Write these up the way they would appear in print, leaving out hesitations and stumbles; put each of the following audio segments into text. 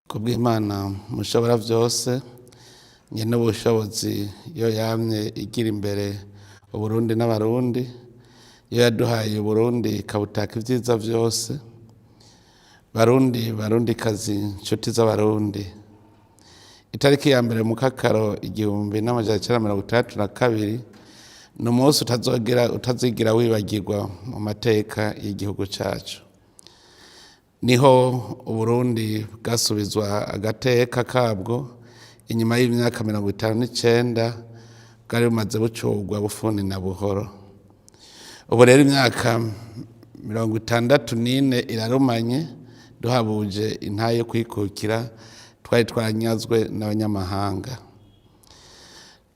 Kubw'Imana mushobora byose, nyene ubushobozi, yo yamye igira imbere Uburundi n'Abarundi, yo yaduhaye Uburundi ikabutaka ibyiza byose. Barundi, Barundikazi, nshuti z'Abarundi, itariki ya 1 Mukakaro 1962 ni umunsi utazogera utazigira wibagirwa mu mateka y'igihugu cacu. Niho Uburundi bwasubizwa agateka kabwo inyuma y'imyaka 59 bwari bumaze bucurwa bufuni na buhoro. Ubu rero imyaka 64 irarumanye duhabuje intahe yo kwikukira twari twanyazwe n'abanyamahanga.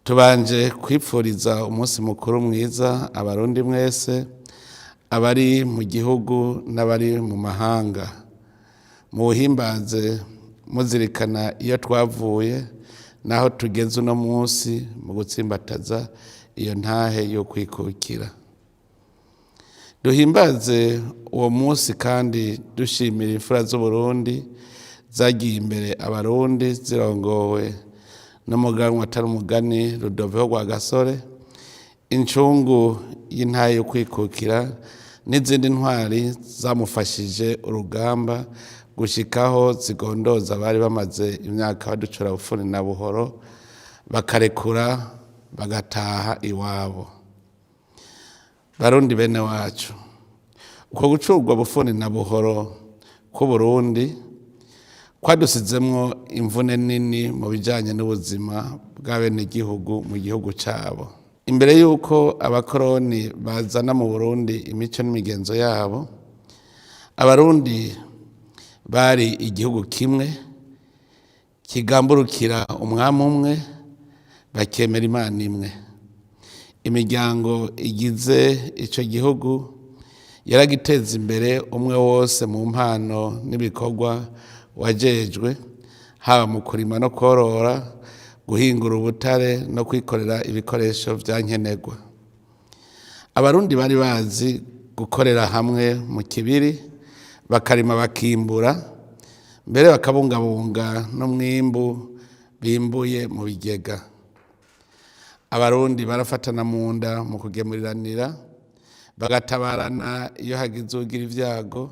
Tubanje kwipfuriza umunsi mukuru mwiza Abarundi mwese, abari mu gihugu n'abari mu mahanga. Muwuhimbaze muzirikana iyo twavuye n'aho tugeze uno munsi mu gutsimbataza iyo ntahe yo kwikukira. Duhimbaze uwo munsi kandi dushimira imfura z'Uburundi zagiye imbere Abarundi, zirongowe n'umuganwa atari umugani Rudoviko Rwagasore, incungu y'intahe yo kwikukira, n'izindi ntwari zamufashije urugamba gushikaho zigondoza abari bamaze imyaka baducura bufuni na buhoro, bakarekura bagataha iwabo. Barundi bene wacu, uko gucurwa bufuni na buhoro k'Uburundi kwadusizemwo imvune nini mu bijanye n'ubuzima bw'abenegihugu mu gihugu cabo. Imbere y'uko abakoroni bazana mu Burundi imico n'imigenzo yabo, Abarundi bari igihugu kimwe kigamburukira umwami umwe, bakemera Imana imwe. Imiryango igize ico gihugu yaragiteza imbere, umwe wose mu mpano n'ibikorwa wajejwe, haba mu kurima no korora, guhingura ubutare no kwikorera ibikoresho vya nkenerwa. Abarundi bari bazi gukorera hamwe mu kibiri, bakarima, bakimbura, mbere bakabungabunga n'umwimbu bimbuye mu bigega. Abarundi barafatana mu nda mu kugemuriranira, bagatabarana iyo hagize ugira ibyago,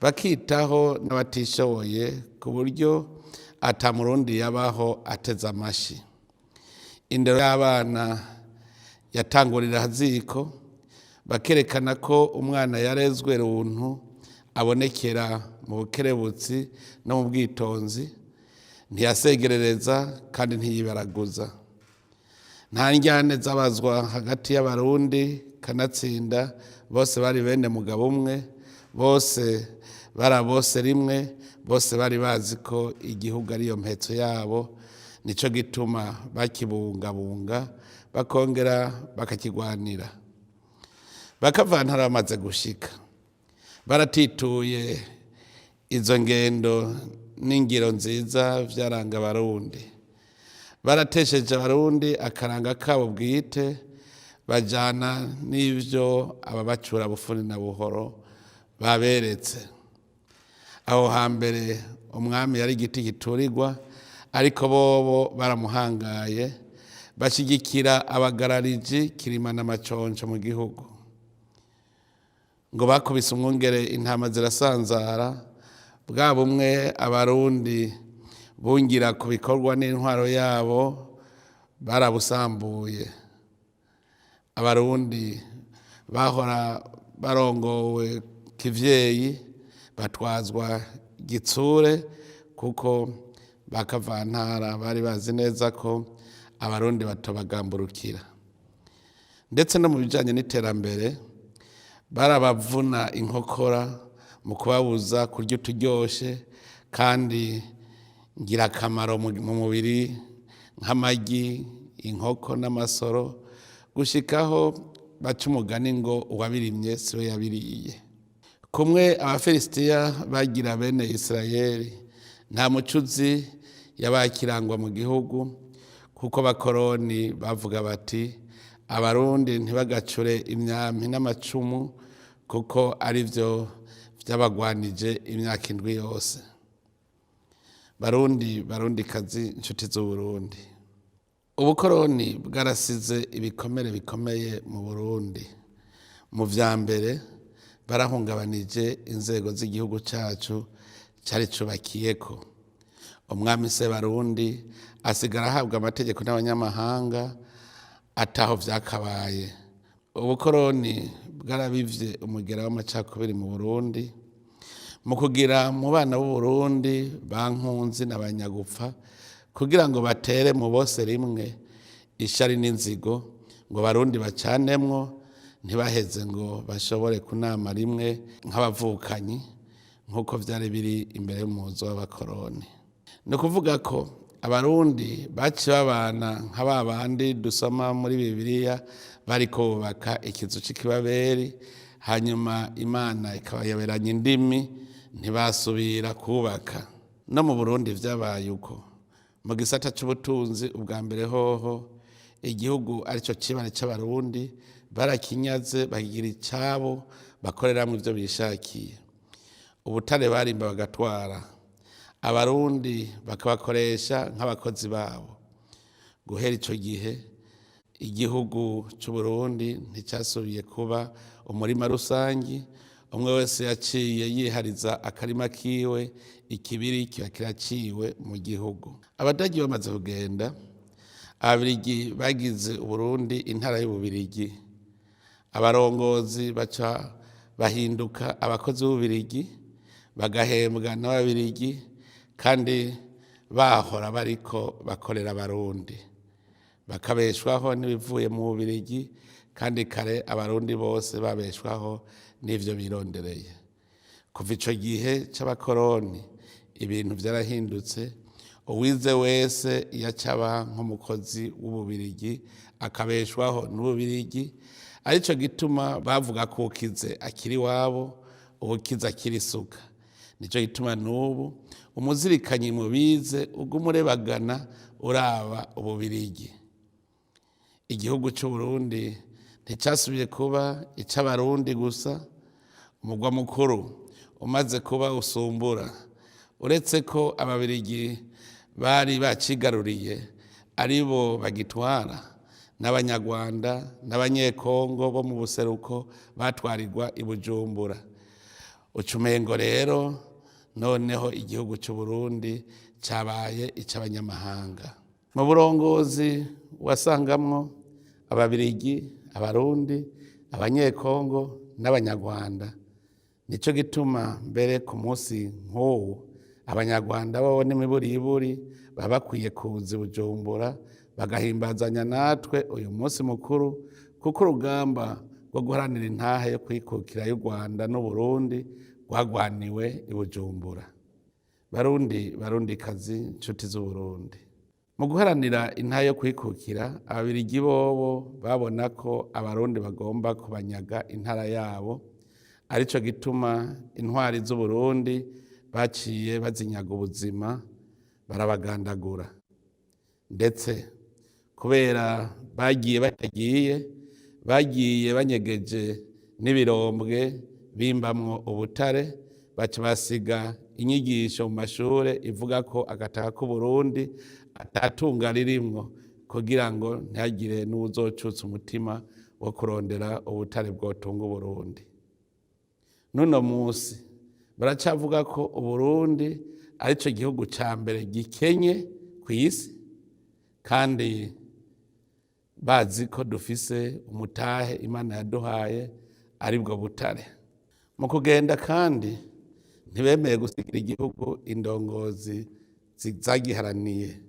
bakitaho n'abatishoboye, ku buryo ata Murundi yabaho ateze amashi. Indero y'abana yatangurira haziko, bakerekana ko umwana yarezwe runtu abonekera mu bukerebutsi no mu bwitonzi, ntiyasegerereza kandi ntiyibaraguza. Nta njyane zabazwa hagati y'Abarundi, kanatsinda bose bari bene mugabo umwe, bose bari bose rimwe, bose bari bazi ko igihugu ariyo mpetso yabo. Nico gituma bakibungabunga, bakongera bakakigwanira. Bakavantara bamaze gushika, baratituye izo ngendo n'ingiro nziza vyaranga Abarundi. Baratesheje Abarundi akaranga kabo bwite, bajana n'ivyo ababacura bufuni na buhoro baberetse. Aho hambere umwami yari igiti giturirwa, ariko bobo baramuhangaye, bashyigikira abagarariji Kirima na Maconco mu gihugu. Ngo bakubise umwungere intama zirasanzara. Bwa bumwe Abarundi bungira ku bikorwa n'intwaro yabo barabusambuye. Abarundi bahora barongowe kivyeyi batwazwa gitsure, kuko bakavantara bari bazi neza ko Abarundi batobagamburukira. Ndetse no mu bijanye n'iterambere barabavuna inkokora mu kubabuza kurya uturyoshe kandi ngirakamaro mu mubiri nk'amagi, inkoko n'amasoro, gushikaho baca umugani ngo uwabirimye siwe yabiriye. Kumwe Abafilisitiya bagira bene Isirayeli, nta mucuzi yabakirangwa mu gihugu, kuko abakoroni bavuga bati: "Abarundi ntibagacure imyampi n'amacumu, kuko ari byo byabagwanije imyaka 7 yose." Barundi, Barundikazi, inshuti z'Uburundi, ubukoroni bwarasize ibikomere bikomeye mu Burundi. Mu vya mbere, barahungabanije inzego z'igihugu cacu cari cubakiyeko. Umwami Sebarundi asigara ahabwa amategeko n'abanyamahanga ataho vyakabaye. Ubukoroni bwarabivye umugera w'amacakubiri mu Burundi, mu kugira mu bana b'Uburundi bankunzi n'abanyagupfa, kugira ngo batere mu bose rimwe ishari n'inzigo, ngo Barundi bacanemwo, ntibaheze ngo bashobore kunama rimwe nk'abavukanyi nk'uko vyari biri imbere y'umuzo w'abakoroni. Ni ukuvuga ko Abarundi baciye babana nka ba bandi dusoma muri Bibiliya bariko bubaka ikizu c'ikibaberi, hanyuma Imana ikabayoberanya indimi, ntibasubira kubaka. No mu Burundi vyabaye uko. Mu gisata c'ubutunzi, ubwa mbere hoho igihugu arico cibare c'Abarundi barakinyaze, bakigira icabo bakoreramwo ivyo bishakiye. Ubutare barimba bagatwara, Abarundi bakabakoresha nk'abakozi babo. Guhera ico gihe, igihugu c'Uburundi nticasubiye kuba umurima rusangi. Umwe wese yaciye yihariza akarima kiwe, ikibiri kiba kiraciwe mu gihugu. Abadagi bamaze kugenda, Ababirigi bagize Uburundi intara y'Ububirigi. Abarongozi baca bahinduka abakozi b'Ububirigi, bagahembwa n'Ababirigi, kandi bahora bariko bakorera Abarundi, bakabeshwaho n'ibivuye mu Bubirigi, kandi kare Abarundi bose babeshwaho n'ivyo birondereye. Kuva ico gihe c'abakoroni, ibintu vyarahindutse. Uwize wese yacaba nk'umukozi w'Ububirigi, akabeshwaho n'Ububirigi. Arico gituma bavuga ko ukize akiri iwabo, uwukize akiri isuka. Nico gituma n'ubu umuzirikanyi mubize uguma urebagana uraba Ububirigi. Igihugu c'Uburundi nticasubiye kuba ic'Abarundi gusa. Umugwa mukuru umaze kuba usumbura, uretse ko Ababirigi bari bacigaruriye aribo bagitwara, n'Abanyarwanda n'Abanyekongo bo mu buseruko batwarirwa i Bujumbura. Ucumengo rero noneho igihugu c'Uburundi cabaye ic'abanyamahanga. Mu burongozi wasangamwo Ababirigi, Abarundi, Abanyekongo n'Abanyarwanda. Nico gituma mbere ku munsi nk'uwu Abanyarwanda bo n'imiburiburi baba bakwiye kuza i Bujumbura bagahimbazanya natwe uyu munsi mukuru, kuko urugamba rwo guharanira intahe yo kwikukira y'u Rwanda n'Uburundi rwagwaniwe i Bujumbura. Barundi, Barundikazi, nshuti z'Uburundi, mu guharanira intahe yo kwikukira, Ababirigi bobo babona ko Abarundi bagomba kubanyaga intara yabo. Arico gituma intwari z'Uburundi baciye bazinyaga ubuzima, barabagandagura. Ndetse kubera bagiye batagiye, bagiye banyegeje n'ibirombwe bimbamwo ubutare, baca basiga inyigisho mu mashure ivuga ko agataka k'Uburundi atatunga ririmwo, kugira ngo ntihagire n'uwuzocutsa umutima wo kurondera ubutare bwotunga Uburundi. N'uno musi baracavuga ko Uburundi arico gihugu ca mbere gikenye kw'isi, kandi bazi ko dufise umutahe Imana yaduhaye, aribwo butare. Mu kugenda kandi ntibemeye gusigira igihugu indongozi zagiharaniye.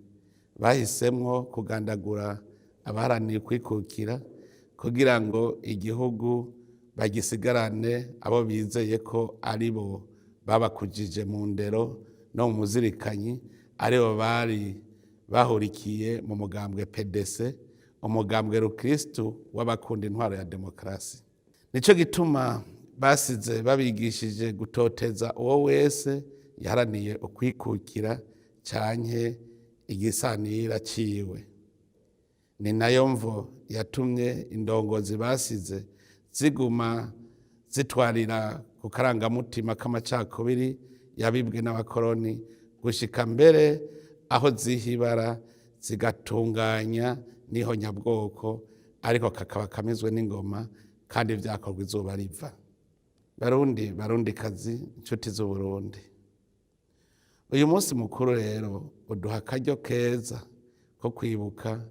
Bahisemwo kugandagura abaharaniye kwikukira, kugira ngo igihugu bagisigarane abo bizeye ko aribo babakujije mu ndero no mu muzirikanyi, aribo bari bahurikiye mu mugambwe PDC, umugambwe rukristu w'abakunda intwaro ya demokarasi. Nico gituma basize babigishije gutoteza uwo wese yaharaniye ukwikukira canke igisanira ciwe. Ni nayo mvo yatumye indongozi basize ziguma zitwarira ku karangamutima k'amacakubiri yabibwe n'abakoroni. Gushika mbere aho zihibara zigatunganya n'ihonyabwoko, ariko kakaba kamizwe n'ingoma kandi vyakorwa izuba riva. Barundi, Barundikazi, inshuti z'Uburundi, uyu munsi mukuru rero uduha akaryo keza ko kwibuka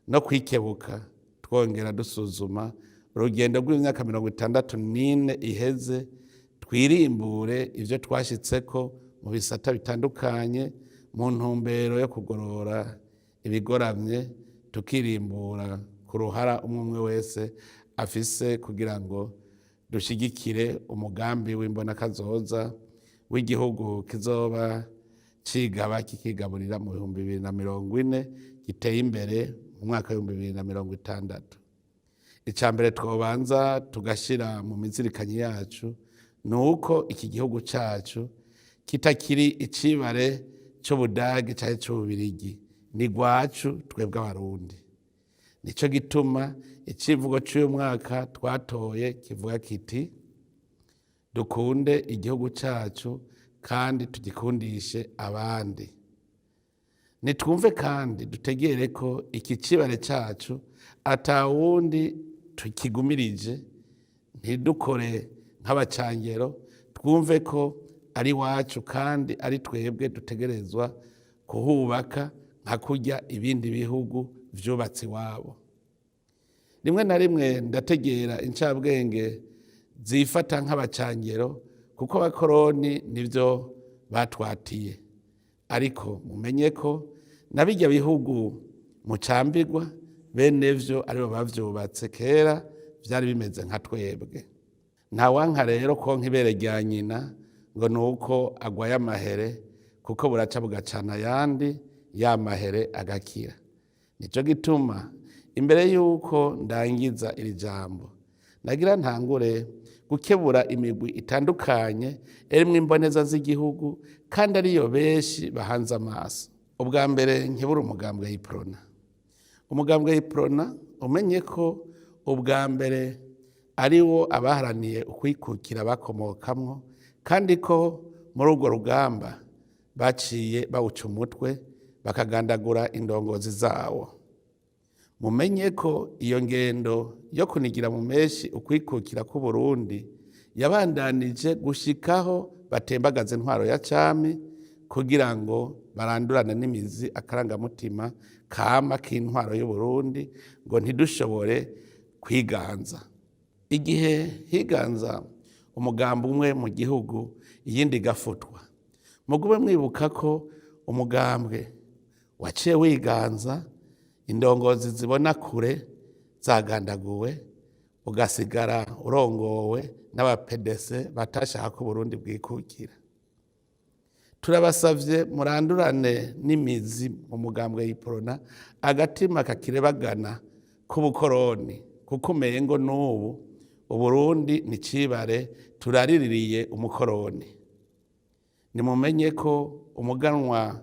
no kwikebuka, twongera dusuzuma urugendo rw'imyaka 64 iheze, twirimbure ivyo twashitseko mu bisata bitandukanye mu ntumbero yo kugorora ibigoramye, tukirimbura ku ruhara umwe umwe wese afise kugira ngo dushigikire umugambi w'imbonakazoza w'igihugu kizoba cigaba kikigaburira mu 2040, giteye imbere mu mwaka w'2060. Icya mbere twobanza tugashyira mu mizirikanyi yacu ni uko iki gihugu cyacu kitakiri icibare cy'Ubudage cyangwa cy'Ububirigi, ni rwacu twebwe Abarundi. Nicyo gituma icivugo cy'uyu mwaka twatoye kivuga kiti: "Dukunde igihugu cyacu kandi tugikundishe abandi." Nitwumve kandi dutegere ko iki cibare cyacu atawundi tukigumirije. Ntidukore nk'abacangero, twumve ko ari iwacu kandi ari twebwe dutegerezwa kuhubaka nka kurya ibindi bihugu vyubatse iwabo. Rimwe na rimwe ndategera incabwenge zifata nk'abacangero, kuko abakoroni nivyo batwatiye, ariko mumenye ko na bijya bihugu mucambirwa bene vyo aribo bavyubatse kera vyari bimeze nka twebwe. Ntawanka rero konka ibere rya nyina ngo ni uko agwaye amahere, kuko buraca bugacana ayandi, ya mahere agakira. Nico gituma imbere y'uko ndangiza iri jambo nagira ntangure gukebura imigwi itandukanye irimwo imboneza z'igihugu kandi ariyo benshi bahanze amaso. Ubwa mbere nkebura umugambwe y'Iprona. Umugambwe y'Iprona, umenye ko ubwa mbere ari wo abaharaniye ukwikukira bakomokamwo, kandi ko muri urwo rugamba baciye bawuca umutwe, bakagandagura indongozi zawo. Mumenye ko iyo ngendo yo kunigira mu menshi ukwikukira k'Uburundi yabandanije gushikaho batembagaza intwaro ya cami kugira ngo barandurane n'imizi akarangamutima kama k'intwaro y'Uburundi, ngo ntidushobore kwiganza. Igihe higanza umugambi umwe mu gihugu, iyindi igafutwa, mugume mwibuka ko umugambwe waciye wiganza, indongozi zibona kure zagandaguwe, ugasigara urongowe n'abapedese batashaka ko Uburundi bwikukira. Turabasavye murandurane n'imizi mu mugambwe y'Iprona agatima kakirebagana k'ubukoroni, kuko umengo n'ubu Uburundi ni cibare turariririye umukoroni. Nimumenye ko umuganwa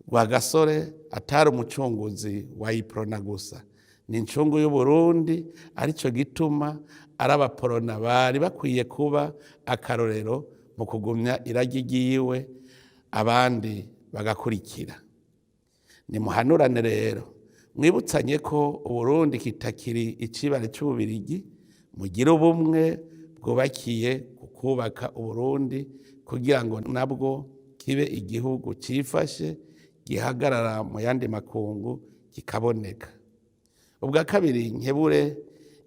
Rwagasore atari umucunguzi wa Iprona gusa, ni incungu y'Uburundi, arico gituma ari abaporona bari bakwiye kuba akarorero mu kugumya iragi ryiwe, abandi bagakurikira. Nimuhanurane rero, mwibutsanye ko Uburundi kitakiri icibare c'Ububirigi, mugire ubumwe bwubakiye ku kubaka Uburundi kugira ngo nabwo kibe igihugu cifashe, gihagarara mu yandi makungu, kikaboneka. Ubwa kabiri nkebure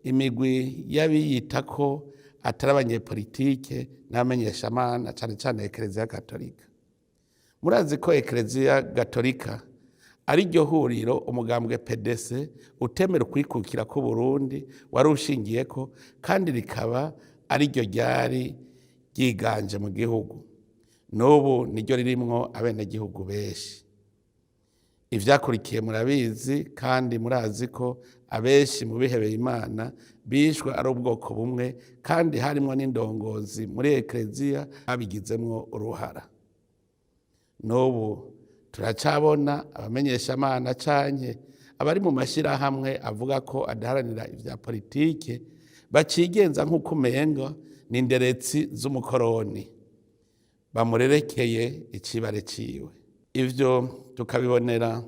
imigwi y'abiyita ko atari abanyepolitike n'abamenyeshamana, cane cane Ekereziya Gatolika. Murazi ko Ekereziya Gatolika ari ryo huriro umugambwe PDC utemera ukwikukira k'Uburundi wari ushingiyeko, kandi rikaba ari ryo ryari ryiganje mu gihugu. N'ubu niryo ririmwo abenegihugu benshi. Ivyakurikiye murabizi, kandi murazi ko abenshi mu bihebeye Imana bishwe ari ubwoko bumwe, kandi harimwo n'indongozi muri ekereziya babigizemwo uruhara. N'ubu turacabona abamenyeshamana canke abari mu mashyirahamwe avuga ko adaharanira ivya politike bacigenza nk'uko umenga ni inderetsi z'umukoroni. Bamurerekeye icibare ciwe. Ivyo tukabibonera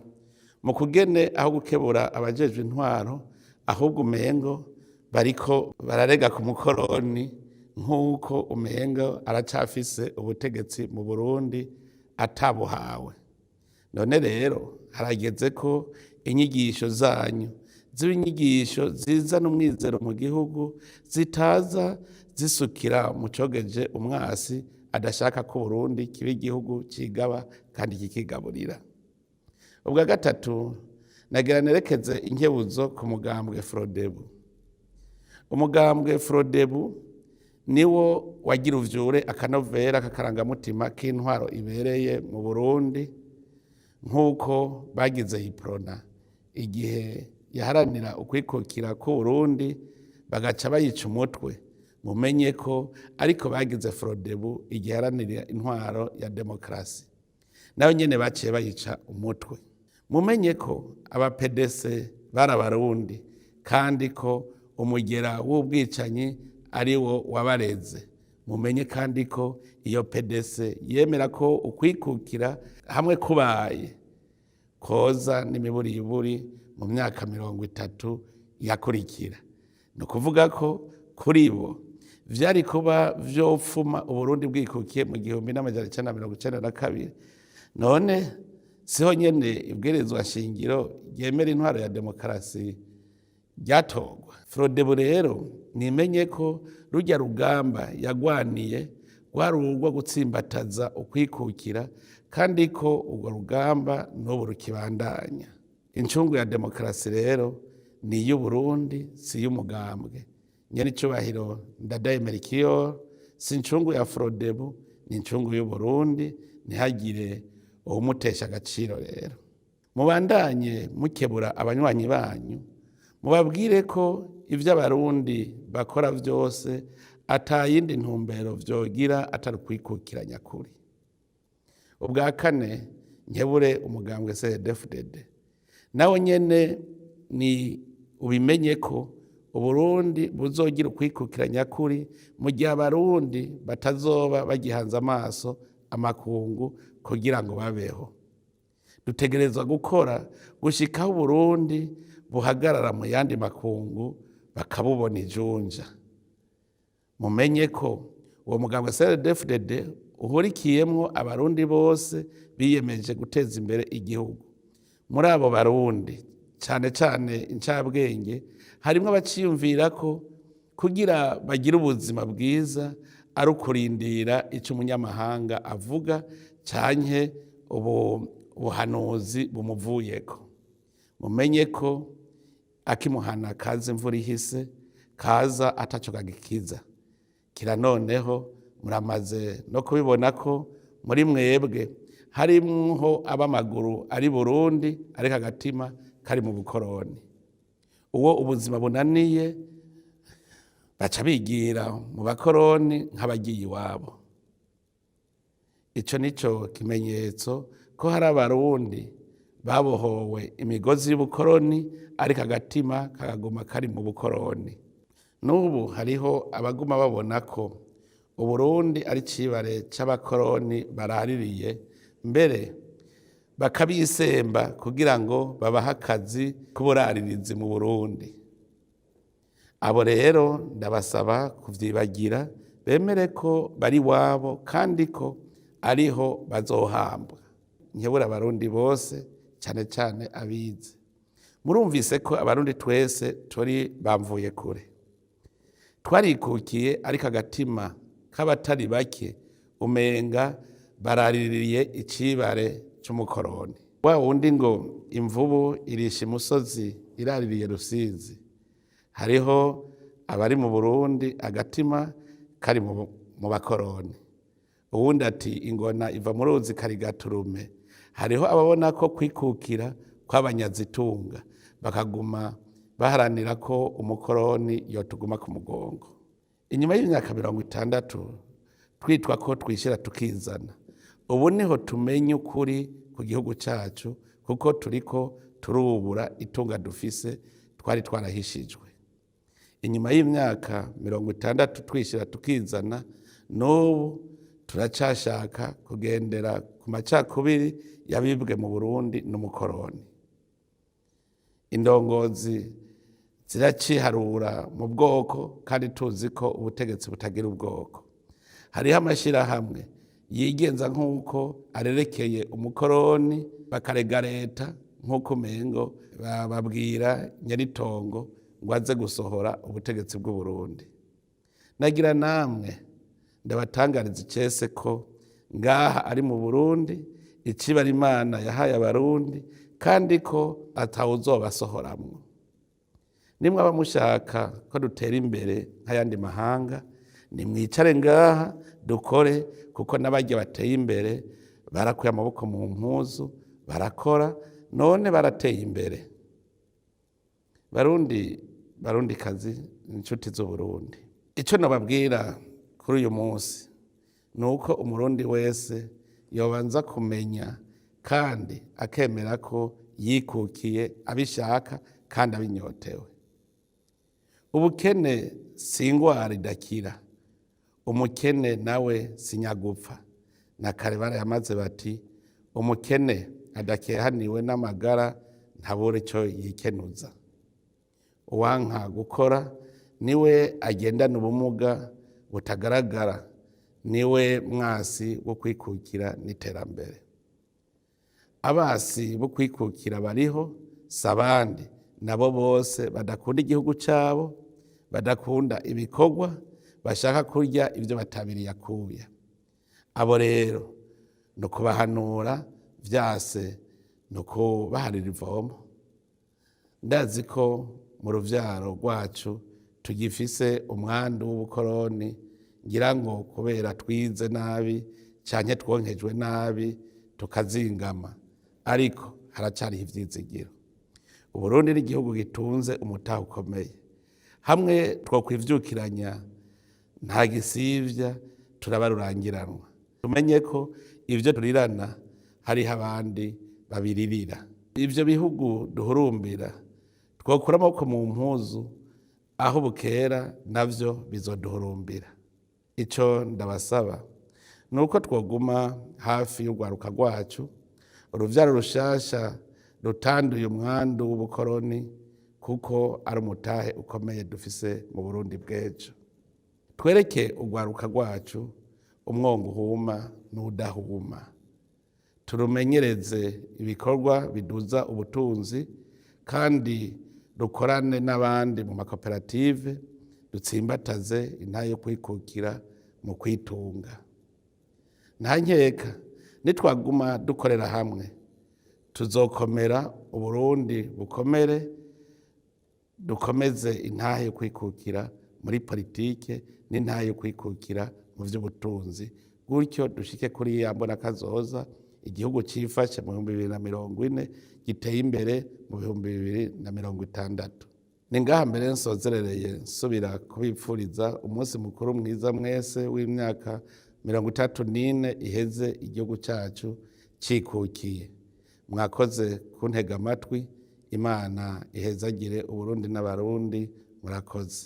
mu kugene aho gukebura abajejwe intwaro, ahubwo umengo bariko bararega ku mukoroni, nk'uko umengo aracafise ubutegetsi mu Burundi atabuhawe. None rero harageze ko inyigisho zanyu ziba inyigisho zizana umwizero mu gihugu, zitaza zisukira mu cogeje umwasi adashaka ko Burundi kiba igihugu cigaba kandi kikigaburira. Ubwa gatatu, nagira nerekeze inkebuzo ku mugambwe Frodebu. Umugambwe Frodebu niwo wagira uvyure akanovera k'akarangamutima k'intwaro ibereye mu Burundi, nk'uko bagize Iprona igihe yaharanira ukwikukira k'Uburundi bagaca bayica umutwe. Mumenye ko ariko bagize Frodebu igihe yaharanira intwaro ya demokarasi, nayo nyene baciye bayica umutwe. Mumenye ko aba PDC bari Abarundi, kandi ko umugera w'ubwicanyi ari wo wabareze. Mumenye kandi ko iyo PDC yemera ko ukwikukira hamwe kubaye koza n'imiburiburi mu myaka 30 yakurikira. Ni ukuvuga ko kuri bo vyari kuba vyopfuma Uburundi bwikukiye mu 1992. None siho nyene ibwirizwa shingiro ryemera intwaro ya demokarasi ryatorwa? Frodebu rero nimenye ko rujya rugamba yagwaniye rwari urwo gutsimbataza ukwikukira, kandi ko urwo rugamba n'ubu rukibandanya. Incungu ya demokarasi rero ni iy'Uburundi, si iy'umugambwe. Nyene icubahiro Ndadaye Melchior si incungu ya Frodebu, ni incungu y'Uburundi. Ntihagire uwumutesha agaciro. Rero mubandanye mukebura abanywanyi banyu, mubabwire ko ivyo Abarundi bakora vyose ata yindi ntumbero vyogira atari ukwikukira nyakuri. Ubwa kane, nkebure umugambwe CNDD-FDD. Nawe nyene ni ubimenye ko Uburundi buzogira ukwikukira nyakuri mu gihe Abarundi batazoba bagihanze amaso amakungu kugira ngo babeho. Dutegerezwa gukora gushikaho Uburundi buhagarara mu yandi makungu bakabubona ijunja. Mumenye ko uwo mugambwe CNDD-FDD uhurikiyemwo Abarundi bose biyemeje guteza imbere igihugu. Muri abo Barundi, cane cane incabwenge, harimwo abaciyumvira ko kugira bagire ubuzima bwiza ari ukurindira ico umunyamahanga avuga canke ubuhanuzi bumuvuyeko. Mumenye ko akimuhana kaza imvura ihise, kaza ataco kagikiza. Kira noneho muramaze no kubibona ko muri mwebwe harimwo ab'amaguru ari Burundi ariko agatima kari mu bukoroni. Uwo ubuzima bunaniye baca bigira mu bakoroni nk'abagiye iwabo. Ico nico kimenyetso ko hari Abarundi babohowe imigozi y'ubukoroni ariko agatima kakaguma kari mu bukoroni. N'ubu hariho abaguma babona ko Uburundi ari icibare c'abakoroni baraririye, mbere bakabisemba kugira ngo babahe akazi k'uburaririzi mu Burundi. Abo rero ndabasaba kuvyibagira, bemere ko bari iwabo kandi ko ariho bazohambwa. Nkebura Abarundi bose, cane cane abize. Murumvise ko Abarundi twese turi bamvuye kure, twarikukiye, ariko agatima k'abatari bake umenga baraririye icibare c'umukoroni wa wundi. Ngo imvubu irisha imusozi iraririye Rusizi. Hariho abari mu Burundi agatima kari mu bakoroni. Uwundi ati ingona iva mu ruzi karigaturume. Hariho ababona ko kwikukira kw'abanyazitunga, bakaguma baharanira ko umukoroni yotuguma ku mugongo. Inyuma y'imyaka 60 twitwa ko twishira tukizana, ubu niho tumenya ukuri ku gihugu cacu, kuko turiko turubura itunga dufise twari twarahishijwe. Inyuma y'imyaka 60 twishira tukizana, n'ubu Turacashaka kugendera ku macakubiri yabibwe mu Burundi n'umukoroni. Indongozi ziraciharura mu bwoko, kandi tuzi ko ubutegetsi butagira ubwoko. Hariho amashyirahamwe yigenza nk'uko arerekeye umukoroni, bakarega leta nk'uko umengo bababwira nyaritongo ngo aze gusohora ubutegetsi bw'Uburundi. Nagira namwe ndabatangariza icese ko ngaha ari mu Burundi, icibara Imana yahaye Abarundi, kandi ko atawuzobasohoramwo. Nimwaba mushaka ko dutera imbere nk'ayandi mahanga, nimwicare ngaha dukore, kuko n'abarya bateye imbere barakuye amaboko mu mpuzu barakora, none barateye imbere. Barundi, Barundi kazi, inshuti z'Uburundi, icyo nababwira kuri uyu munsi ni uko Umurundi wese yobanza kumenya kandi akemera ko yikukiye abishaka kandi abinyotewe. Ubukene si ingwara idakira, umukene nawe si nyagupfa. Na kare barayamaze bati: "Umukene adakehaniwe n'amagara ntabura icyo yikenuza." Uwanka gukora niwe agendana ubumuga butagaragara, niwe mwasi wo kwikukira n'iterambere. Abasi bo kwikukira bariho, si abandi, nabo bose badakunda igihugu cyabo, badakunda ibikorwa, bashaka kurya ibyo batabiriye akuya. Abo rero ni ukubahanura, vyase ni ukubaharira ivomo. Ndazi ko mu ruvyaro rwacu tugifise umwandu w'ubukoroni, ngira ngo kubera twize nabi canke twonkejwe nabi tukazingama, ariko haracariho ivyizigiro. Uburundi ni igihugu gitunze umutahe ukomeye. Hamwe twokwivyukiranya nta gisivya, turaba rurangiranwa. Tumenye ko ivyo turirana hariho abandi babiririra. Ivyo bihugu duhurumbira, twokura amaboko mu mpuzu, aho bukera navyo bizoduhurumbira. Ico ndabasaba ni uko twoguma hafi y'urwaruka rwacu, uruvyaro rushasha rutanduye umwandu w'ubukoroni, kuko ari umutahe ukomeye dufise mu Burundi bw'ejo. Twereke urwaruka rwacu umwongo uhuma n'udahuma, turumenyereze ibikorwa biduza ubutunzi, kandi rukorane n'abandi mu makoperative, dutsimbataze intahe yo kwikukira mu kwitunga. Nta nkeka, nitwaguma dukorera hamwe tuzokomera, Uburundi bukomere, dukomeze intahe yo kwikukira muri politike n'intahe yo kwikukira mu vy'ubutunzi, gutyo dushike kuri ya mbona kazoza: igihugu cifashe mu 2040, giteye imbere mu 2060. Ni ngaha mbere nsozerereye, nsubira kubipfuriza umunsi mukuru mwiza mwese w'imyaka 34 iheze igihugu cacu cikukiye. Mwakoze kuntega amatwi. Imana ihezagire Uburundi n'Abarundi. Murakoze.